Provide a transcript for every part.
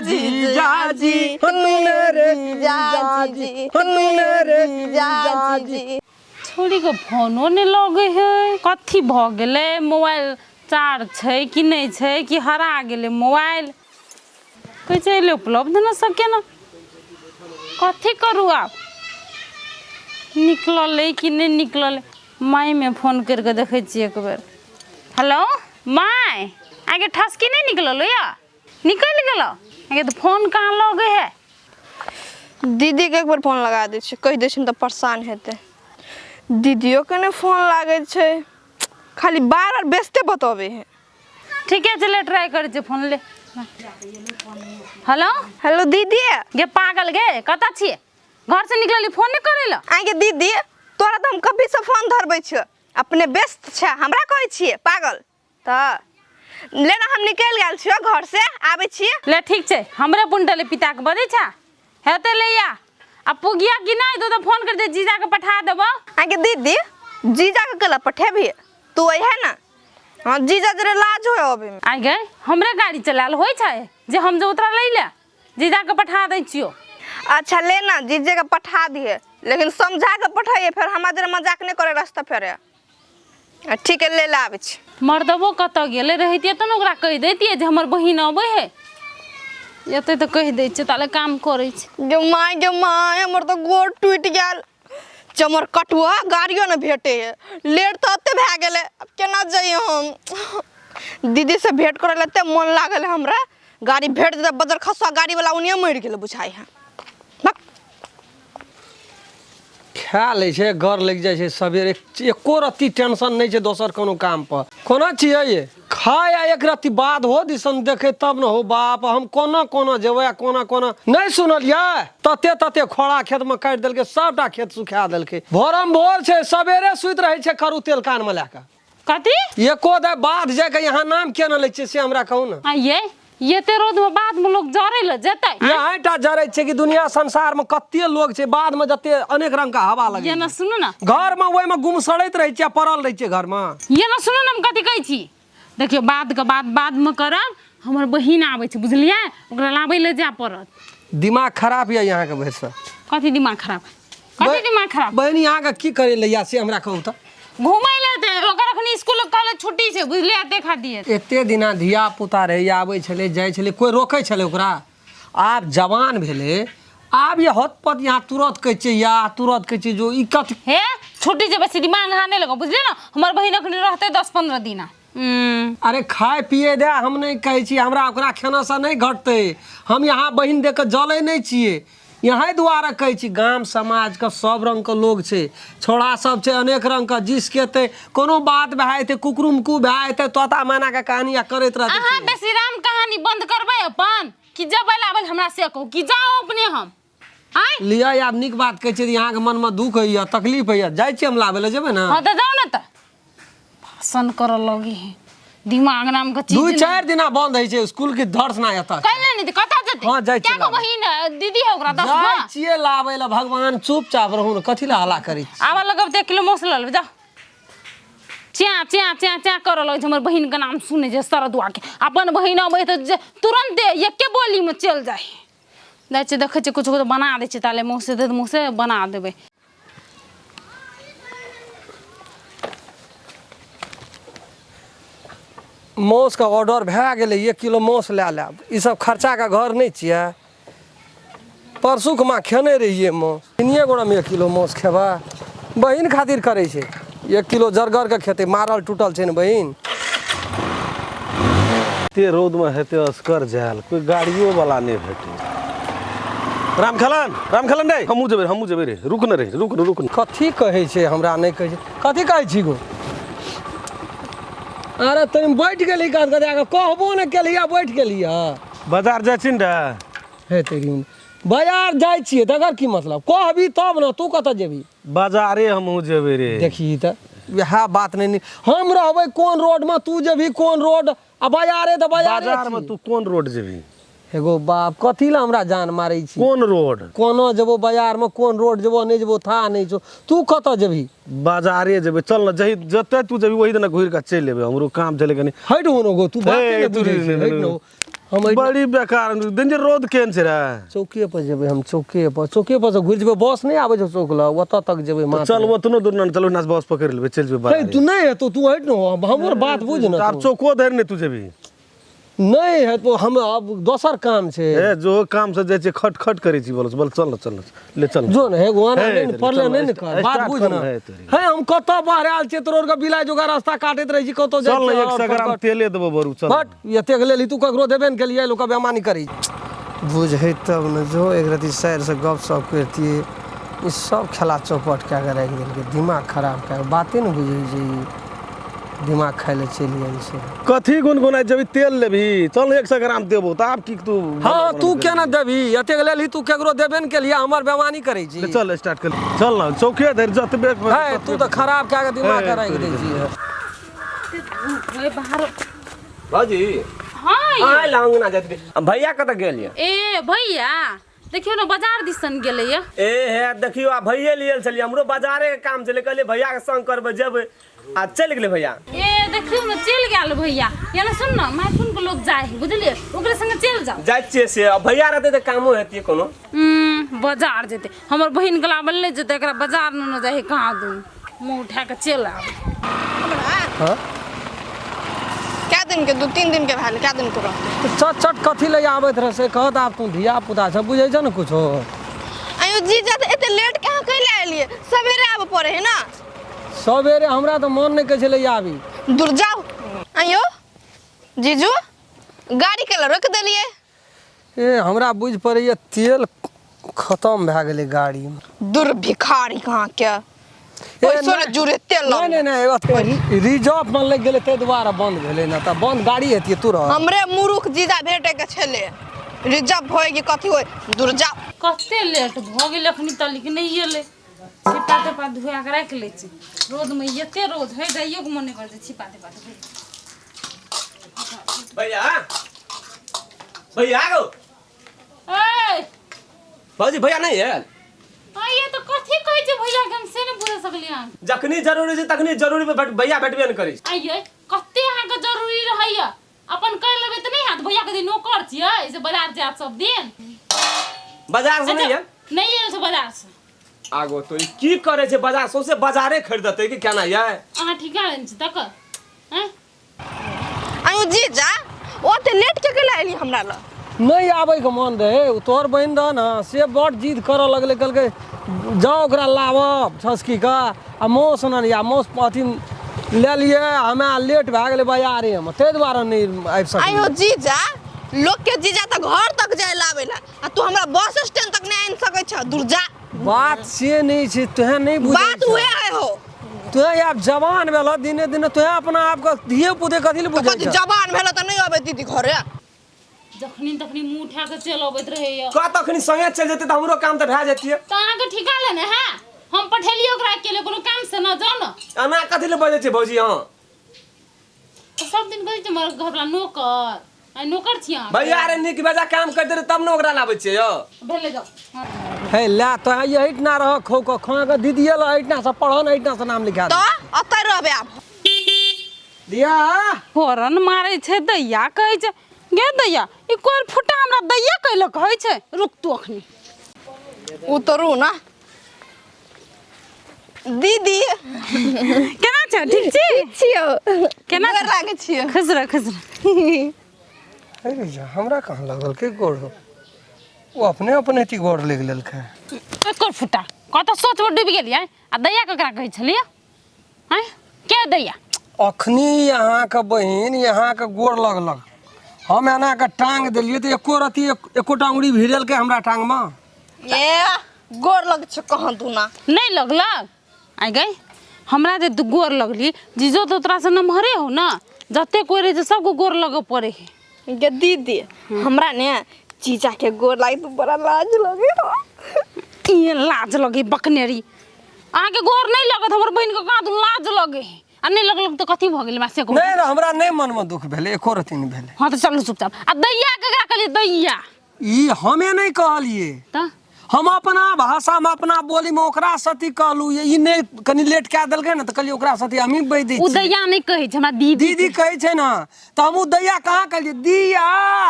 जीजाजी, मेरे जीजाजी, मेरे जीजाजी। छौड़ीके फोनो नहि लगै है, कथी भऽ गेलै? मोबाइल चार्ज छै कि नहि छै, कि हरा गेलै मोबाइल? कहै छै एलै उपलब्ध न सके न। कथी करू आब? निकललै कि नहि निकललै? मायमे फोन करि कऽ देखै छियै एक बेर। हेलो my, आगे ठसकी नहि निकलल यऽ? निकलि गेलो? आगे तऽ फोन कहाँ लगै है। दीदीके एक बेर फोन लगा दै छियै, कहि दै छियनि तऽ परेशान हेतै। दीदियोके नहि फोन लागै छै, खाली बार बार व्यस्ते बतबै है। ठीके छै, ले ट्राई करै छियै फोन, ले। हेलो। हेलो दीदी। गे पागल गे, कतऽ छियै? घरसँ निकलली, फोन नहि करै लए? आगे दीदी, तोरा तऽ हम कभी से फोन धरबै छियौ, अपने व्यस्त छै, हमरा कहै छियै पागल। तऽ ले ने, हम निकलि गेल छियौ घर से, आबै छियै। ले ठीक छै, हमरे पुनटले पिताके बजै छा हेतै। ले आ, आ पुगिया कि नहि? तो तऽ फोन कर दे, जीजाके पठा देबौ। आगे दीदी, जीजा के केला पठेबही? तू अइहे ने। हाँ, जीजा जरे लाज होय अबै में। आइ गए, हमरे गाड़ी चलायल होइ छै जे हम जे उतरा लै ले जीजाके पठा दै छियौ। अच्छा ले ना, जीजे के पठा दिहे, लेकिन समझा के पठाइए, फेर हमरा जरे मजाक नहीं करे रास्ता फेरे। आ ठीक है, ले ले, आबै छी। मर्दबो कतऽ गेलै? रहितियै तऽ ने ओकरा कहि दैतियै जे हमर बहिन अबै है। एतै तऽ कहि दै छियै, ताले काम करै छै। गे माय, गे माय, हमर तऽ गोड़ टूटि गेल। चमर कटुआ गाड़ियो ने भेटे है, लेट तऽ एते भए गेलै, आब केना जइयै हम? दीदी से भेंट करे लए एते मन लागल है हमरा, गाड़ी भेट जेतै। बजर खसुआ गाड़ी वाला ओनिये मरि गेलै बुझाइ है। भक। खा लै छै, घर लागि जाइ छै सबेरे, एको रत्ती टेंशन नहि छै दोसर कोनो काम पर। कोना छियै ये खाय आ एक रत्ती बाद हो दिसन देखे तब न हो बाप। हम कोना कोना जेबै आ कोना कोना नहि? सुनलियै, तते तते खोड़ा खेतमे काटि देलकै, सबटा खेत सुखा देलकै। भोरम भोर छै, सबेरे सुति रहै छै करू तेल कानमे लए कऽ। कथी? एको दे बाध जाय के यहाँ नाम किया न लै छियै, से हमरा कहू ने। आ ये एते रौद में बाद में लोग जरे ले जेतै? यहाँ टा जरै छै कि दुनिया संसार में कते लोग छै बाद में, जते अनेक रंग के हवा लगे। ये ना सुनू ना। घर में ओहि में गुमसड़ैत रहै छियै, पड़ल रहै छियै घर में। ये ना सुनू ने, हम कथी कहै छी, देखियौ बाद के बात बाद में करब, हमर बहिन आबै छै बुझलियै, ओकरा लाबै ले जाय पड़त। दिमाग खराब यऽ यहाँ के भैरसँ। कथी दिमाग खराब? कथी दिमाग खराब? बहिन यहाँ के की करे ले या, से हमरा कहू तऽ। घूमै ले ते ओकर अखनी स्कूल कॉलेज छुट्टी छै बुझलियै, देखा दिए। एते दिना धिया पुता रहै, आबै छलै जाइ छलै, कोइ रोकै छलै ओकरा? आब जवान भेलै, आब ये हतपत यहाँ तुरंत कहै छियै या तुरंत कहै छियै जो ई कथी? हे छुट्टी जे बेसी दिमाग अहाँ नहि लगाउ बुझलियै ने, हमर बहिन अखनी रहतै 10-15 दिना। अरे खाय पिए दे, हम नहि कहै छी, हमरा ओकरा खेनासँ नहि घटतै। हम यहाँ बहिन दे कऽ जलै नहि छियै, यहाँ दुआरे कहै छी। गाम समाजके सब रङ्गके लोग छै, छौड़ा सब छै अनेक रङ्गके, जिसके ते कोनो बात भए जेतै, कुकरुमकू भए जेतै, तोता मैनाके कहानी आ करैत रहतै। अहाँ बेसी राम कहानी बंद करबै अपन कि जब आबल हमरा से कहू कि जाओ अपने हम आँय। लिअ, आब नीक बात कहै छियै, अहाँके मनमे दुःख होइए, तकलीफ होइए, जाइ छियै हम लाबै लए, जेबै ने? हाँ तऽ जाओ ने, तऽ भाषण करऽ लगी है, दिमाग नाम के चीज। 2-4 दिना बंद होइ छै स्कूल के, धर्स ना एतऽ कहि नहि तऽ कतऽ जेतै? हाँ, जाइ छियै क्या गो लाबै। बहिन दीदी है ओकरा 10 जाइ गो। छियै लाबै लए। भगवान, चुपचाप रहू ने, कथी लए हल्ला करै छी? आबऽ लगब तऽ 1 किलो मौस लऽ लेबै, जाओ। च्या च्या च्या च्या करऽ लगै छै हमर बहिनके नाम सुनै छै सरदुआके। अपन बहिन अबै तऽ जे तुरन्ते एके बोलीमे चलि जाइ। जाइ छियै, देखै छियै, किछु बना दै छियै ताले, मौसे दे, मौसे बना देबै। मासुके ऑर्डर भए गेलै, 1 किलो मासु लए लेब। ई सब खर्चाके घर नहि छियै। परसुक माँ खेने रहियै मासु, तीनिए गोड़ामे 1 किलो मासु खेबै? बहिन खातिर करै छै, 1 किलो जरगरके खेतै, मारल टूटल छै ने बहिन। एते रौदमे हेतै असगर जायल, कोई गाड़ियो वाला नहि भेटै। रामखेलन, रामखेलन रे, हमहूँ जेबै, हमहूँ जेबै रे, रुक ने रे, रुक ने, रुक ने। कथी कहै छै हमरा नहि कहै छै, कथी कहै छी गो? अरे तनी बैठ गेली कथ कथ कऽ, कहबो नहि केली आ बैठ गेली। बाजार जाइ छी ने रे? हे तेरी, बाजार जाइ छियै तकर की मतलब? कहबी तब ने। तू कतऽ जेबी? बाजारे हमहूँ जेबै रे। देखी तऽ वएह बात नहि नी- हम रहबै कोन रोडमे, तू जेबही कोन रोड, आ बाजारे तऽ बाजारे। बाजारमे छी। तू कोन रोड जेबही? एगो बाप, कथी लए हमरा जान मारै छी? कोन रोड? कोना जेबो बाजारमे, कोन रोड जेबो नहि जेबो था नहि छौ। तू कतऽ जेबही? बाजारे जेबै, चल ने। जही जतऽ तू जेबही ओही दिना घुरि कऽ चलि एबै, हमरो काम छलै कनि। हटि हो गो, तू बाते हे, नहि तू बुझै छी। नहि, हटि नहि, ने हो। हम एहिठिना बड़ी बेकार दिन जे रौद केहन छै रे। चौके पर जेबै हम, चौके पर, चौके पर से घुरि जेबै। बस नहि आबै छौ चौक लग, ओतऽ तक जेबै मात्र। चल ओतनो दूर न चल, ओहिना से बस पकड़ि लेबै, चलि जेबै। हे तू नहि हेतौ, तू हटि न हो, हमर बात बुझ न। आब तू। चौको धरि नहि तू जेबही। नहि हेतौ, हम आब दोसर काम छै। ए जो काम से जाइ छै खट खट करै छी, बोल बोल, चल न, चल न, ले चल न। जो ने हे गोआना हे, नहि ने तोरी, पड़ले चल नहि ने न, कर, बात स्टार्ट बुझ कर न। न, हे तोरी। हे हम कतऽ बाहर आयल छियै, तोर के बिलाइ जोगा रास्ता काटैत रहै छी, कतऽ जाइ चल न, छियै, 100 ग्राम तेले देबो बरू, चल। बट एतेक लेली तू ककरो देबे ने केलियै, लोक बेमानी करै बुझै तब ने। जो एक रति सैरसँ गप सप करितियै, ई सब खेला चौपट कए कऽ राखि देलकै, दिमाग खराब कए कऽ। बाते ने बुझै छै ई, दिमाग खाइ लए चलि गेल छै। कथी गुनगुनाइ जेबही? तेल लेबही? चल 100 ग्राम देबो तऽ आब की तू। हँ तू केना देबही? एतेक लेलही तू ककरो देबे ने केलियै, हमर बेमानी करै छी। चल स्टार्ट कर, चल न चौके धरि जतबे। है तू तऽ खराब कए कऽ दिमाग के राखि दै छी। बाहर भौजी। हाँ। आइ अंगना जाइत रही। भैया कतऽ गेल यऽ? ए भैया देखियौ ने, बाजार दिसन गेलैया। ए हे देखियौ, आ भैये लियल छलियै, हमरो बाजारे के काम छलै, कहलियै भैया के संग करबै जेबै, आ चलि गेलै भैया। ए देखियौ ने, चलि गेल भैया। या ने सुन ने, मायपुन के लोग जाय है बुझलियै, ओकरे संगे चलि जाउ। जाइ छियै से, आ भैया रहतै तऽ कामो हेतियै कोनो। बाजार जेतै, हमर बहिन के लाबल नहि जेतै, एकरा बाजार न जाइ है। कहाँ दू मुँह उठा के चलि आब। हमरा हाँ कै दिन के, 2-3 दिन के भेल, कै दिन के रहतै? तऽ चट चट कथी लए आबैत रह से कहत। आब तू धिया पुता सब बुझै छ ने कुछो। आयो जीजा, तऽ एते लेट कहाँ कैले एलियै? सवेरे आबऽ पड़े है ना। सवेरे हमरा तऽ मन नहि कहै छलै आबी। दूर जाउ। आयो जीजू, गाड़ी के रोकि देलियै? ए हमरा बुझि पड़ैए तेल खतम भए गेलै गाड़ीमे। दूर भिखारी कहाँ के, पैसो ने जुड़े तेल। नहि नहि नहि, रिजर्व मे लागि गेलै ताहि दुआरे बंद भेलै ने, तऽ बंद गाड़ी हेतियै तुरंत। हमरे मुरुख जीजा भेटे के छलै, रिजर्व होय कि कथी होय, दूर जाउ। कते लेट भऽ गेल, अखनी तलिक नहि एलै। छिपा तिपा धोआ के राखि लै छी, रौदमे एते रौद है, जाइयो के मन नहि करै छै। छिपा तिपा धोइ। भैया, भैया गो। ए भौजी, भैया नहि आयल? आइए तऽ कथी कहै छै भैया के, हम से नहि बुझि सकलियै अहाँ। जखनी जरूरी छै तखनी जरूरी पे भैया भेटबे नहि करै छै। आइए कते अहाँके जरूरी रहैया, अपन कर लेबै तऽ नहि हैत? भैया के नौकर छियै से बाजार जायत सब दिन? बाजार से नहि आयल? नहि आयल छै बाजार से। आगो तो ई की करै छै बाजार? सौंसे बाजारे खरीदतै कि केना यै? अहाँ ठीका लेने छी तकर हैं? आयो जीजा, ओते लेट के कैले एलियै हमरा लग? नहि आबैके मन रहै, ओ तोहर बहिन रह ने, से बड़ जिद करऽ लगलै, कहलकै जाउ ओकरा लाबऽ छसकी कऽ आ मौस आनलियै, आ मौस अथी लेलियै, हमे लेट भए गेलै बाजारेमे, ताहि दुआरे नहि आबि आयो सकलियै। जीजा, लोग के जीजा तऽ घर तक जाय लाबै ला, आ तू हमरा बस स्टैंड तक नहि आनि सकै छ? दूर जा। बात से नहि छै, तोहें नहि बुझै बात छह। उहे है हो। तोहें आब जवान भेल दिने दिने, तोहें अपना आपके धिये पुते कथी लए तऽ बुझै कथी छह? जवान भेल तऽ नहि अबै दीदी घरे? जखनी तखनी मुँह उठा के चलि अबैत रहैया। कह तखनी संगे चलि जेतै तऽ हमरो काम तऽ भए जेतियै। तऽ अहाँके ठीका लेने है? हम पठेलियै ओकरा अकेले कोनो काम से न, जाउ ने। एना कथी लए बजै छै भौजी अहाँ? तऽ सब दिन कहै छै हमर घरवला नौकर, आइ नौकर छी अहाँ? भैया रे नीक बेजा काम करतै रहै तब ने ओकरा लाबै छियै यौ। भेलै, जाउ। हँ। हे लै तोहें एहिठिना रह, खो कऽ खा कऽ दीदिये लए एहिठिना से पढ़ऽ ने, एहिठिना से नाम लिखा दे। तऽ अतै रहबै आब। दिया फोरन मारै छै दैया कहै छै। गे दैया, ई कोर फुटा हमरा दैया कैले कहै छै? रुक तू अखनी। उतरू ना दीदी। केना छै? ठीक छी? छियौ। केना गोर लागै छियौ। खुश रह, खुश रह। अरे जा, हमरा कहाँ लगल के गोड़ हो, ओ अपने अपने ती गोड़ लागि लेलकै। कोर फुटा कतऽ सोचमे डूबि गेलियै, आ दैया ककरा कहै छलियै? आँय के दैया? अखनी अहाँके बहिन अहाँके गोड़ लगलक, हम एना के टांग देलियै तऽ एको रति एकोटा उंगली भिड़ेलकै हमरा टांगमे? ए गोर लग छै कहाँ दूना। नहि लगलक? आइ गई, हमरा जे दू गोर लगली, जीजो तऽ तोरा से नमहरे हो ने, जते कोइ रहै छै सबके गोर लगऽ पड़े है। गे दीदी, हमरा ने जीजा के गोर लागि तऽ बड़ा लाज लगे हो। ई लाज लगे बकनेरी, अहाँके गोर नहि लगत, हमर बहिनके कहाँ दू लाज लगे है। आ नहि लगलक तऽ कथी भऽ गेलै हमरा से कहू? नहि रे, हमरा नहि मनमे दुख भेलै, एको रति नहि भेलै। हँ तऽ चलू चुपचाप। आ दैया ककरा कहलियै दैया? ई हमे नहि कहलियै। तऽ हम अपना भाषामे अपना बोलीमे ओकरा सती कहलहुँ, ई नहि कनि लेट कए देलकै ने तऽ कहलियै ओकरा सती हमही बजि दै ओ छियै। दैया नहि कहै छै हमरा, दीदी। दीदी कहै छै ने, तऽ हमहूँ दैया कहाँ कहलियै? दिया।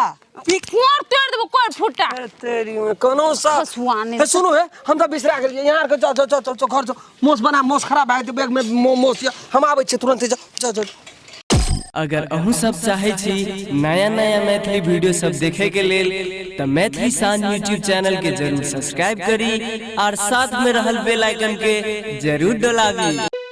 कोर तोड़ देबो कोर फुटा। तेरी में कोनो सा हसुआ नहि। हे सुनू हे, हम तऽ बिसरा गेलियै। यहाँ आरके जाओ जाओ जाओ जाओ, घर जाओ, मोस बना, मोस खराब भए जेतै बैग में मोस यऽ। हम आबै छियै तुरन्ते, जाओ जाओ जाओ। अगर अहूँ सब चाहै छी नया नया मैथिली वीडियो सब देखे के लेल तऽ मैथिली शान यूट्यूब चैनल के जरूर सब्सक्राइब करी और साथ में रहल बेल आइकन के जरूर डोलाबी।